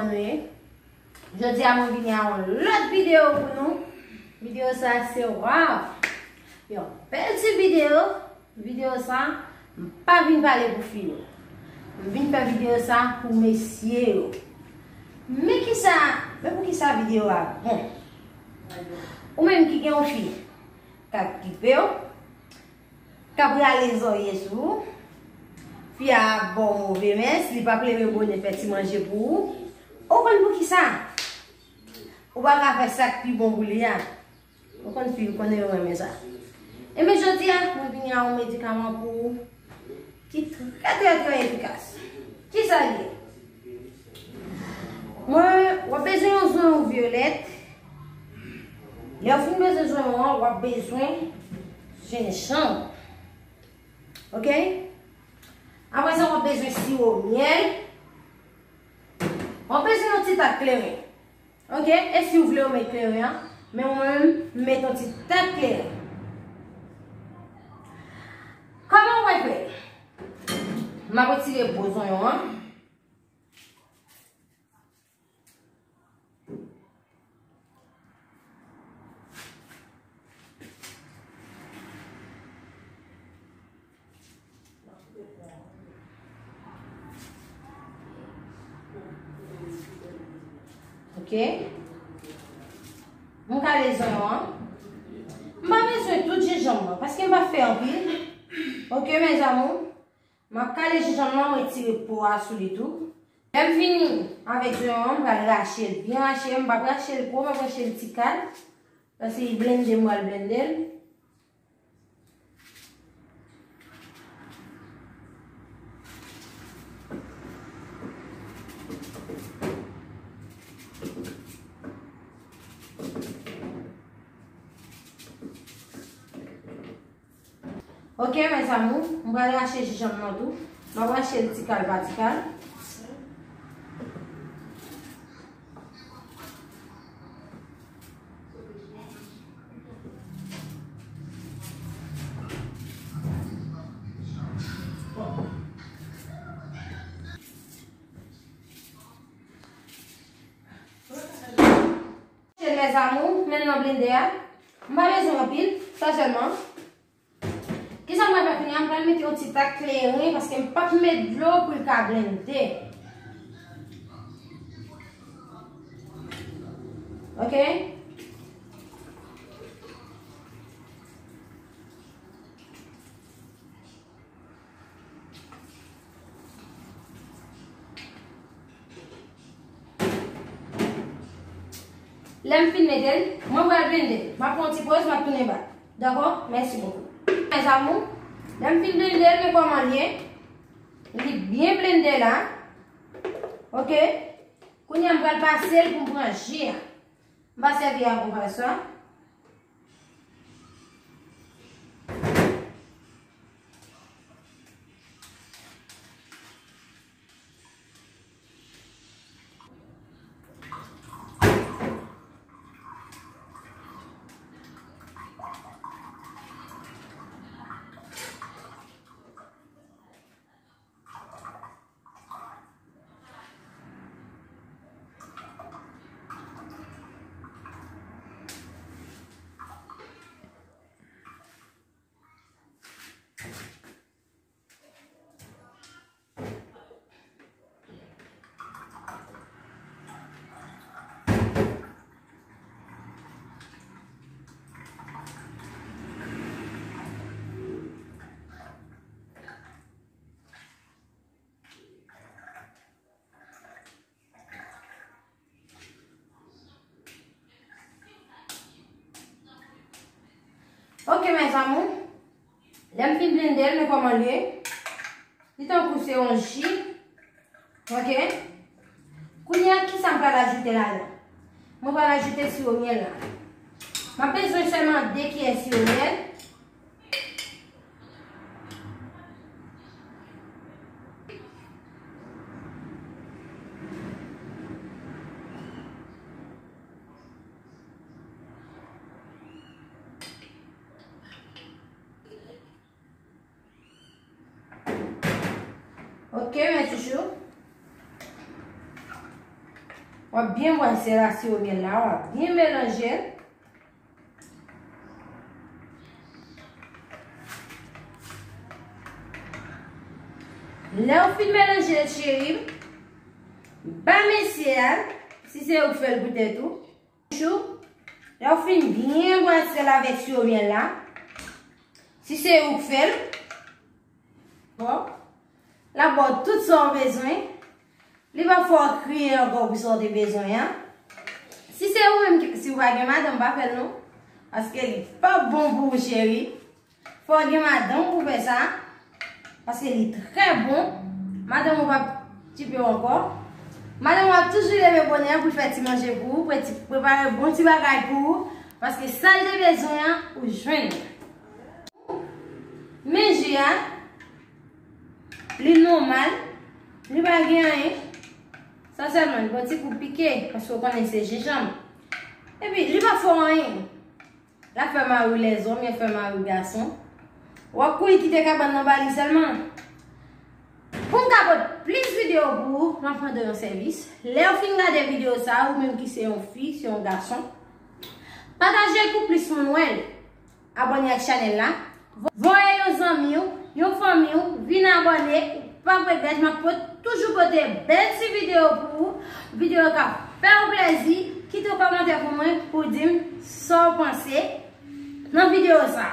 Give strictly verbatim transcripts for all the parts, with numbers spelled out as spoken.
Kòman nou ye? Jodi a mwen vini a yon lòt videyo pou nou. Videyo sa se, waw, yon bèl ti videyo. Videyo sa, m pa vin pale pou fi yo. M vin fè videyo sa pou mesye yo. Men kisa, men pou kisa videyo a bon? Ou menm ki gen yon fi k ap kipe w, k ap rale zòrye sou ou, fi a ap ba w move mès, li p ap leve bonè fè ti manje pou ou. Ou konn pou kisa? Ou pa ka fè sa k pi bon pou li a. Ou konn fi, ou konnen yo renmen sa. Enben, jodi a, mwen vini a yon medikaman pou ou ki trè, trè, trè efikas. Kisa l ye? Mwen, w ap bezwen yon zonyon vyolèt. Lè w fin bezwen zonyon an, w ap bezwen jenjanm. Oke? Apre sa, w ap bezwen siwo myèl. W ap bezwen yon ti tak kleren. Oke, e si w vle w met kleren an, men mwen menm, m met yon ti tak kleren. Kòman w wè fè? M ap retire po zonyon an. Ok. M kale zonyon an. M pa bezwen tout jenjanm nan, paske m pa fè anpil. Ok, mes amours. M ap kale jenjanm nan, mwen tire po a sou li tou. Lè m fini avèk zonyon an, m pral rache l byen rache. M p ap rache l gwo, m ap rache l ti kal. Paske li blende, m pral blende l. Ok, mes amours, m pral rache jenjanm nan tou. M ap rache l ti kal pa ti kal. Mes amours, men nan blendè a. M pa bezwen anpil, sa sèlman. Kisa m pral fè kounye a? M pral mete yon ti tak kleren, paske m p ap met dlo pou l ka blende. Ok? Lè m fin mete l, mwen pral blende l. M ap pran yon ti poz, m ap tounen bak. Dakò? Mèsi bokou. Mes amours, lè m fin blende l, men kòman l ye? Li byen blende la. Ok? Kounye a, m pral pase l pou m pran ji a. M pa sèvi a konpa sa. Ok, mes amours. Lè m fin blende l, men kòman l ye. Li tankou se yon ji. Ok. Kounye a, kisa m pral ajoute ladan? Mwen pral ajoute siwo myèl la. M ap bezwen sèlman de kiyè siwo myèl. Ok, mes chouchous. W ap byen bwase la siwo myèl la, w ap byen melanje l. Lè w fin melanje l, cheri, ba mesye a, si se ou k fè l poutèt ou, chou, lè w fin byen bwase l avèk siwo myèl la, si se ou k fè l, bon, l ap ba w tout sa w bezwen. Li p ap fè w kriye ankò pou sa w te bezwen an. Si se ou menm ki, si w pa gen madanm, pa fè l non. Paske li p ap bon pou ou, cheri. Fò w gen madanm pou fè sa. Paske li trè bon. Madanm ou p ap tchipe w ankò. Madanm ou ap toujou leve bonè pou l fè ti manje pou ou, pou ti, prepare bon ti bagay pou ou. Paske sa l te bezwen an, ou jwenn. Men ji a, li nòmal, li pa gen anyen. Sa sèlman, li gon ti kou pike, paske w konnen se jenjanm. Epi, li pa fè w anyen. L ap fè mari lèzòm, l ap fè mari gason. W ap kouri kite kabann nan ba li sèlman. Pou m ka pote plis videyo pou ou, m ap mande yon sèvis. Lè w fin gade videyo sa a, ou menm ki se yon fi, se yon gason, pataje l pou plis moun wè l. Abòne ak chanèl la. Voye yon zanmi w, yon fanmi w, vin abòne, ou p ap regrèt, m ap pot-, toujou pote bèl ti videyo pou ou. Videyo k ap fè w plezi, kite yon kòmantè pou mwen, pou w di m sa w panse nan videyo sa.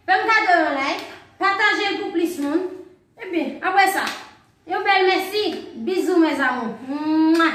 Fè m kado yon like, pataje l pou plis moun. Epi, apre sa, yon bèl mèsi. Bizou, mes amours. Mwa.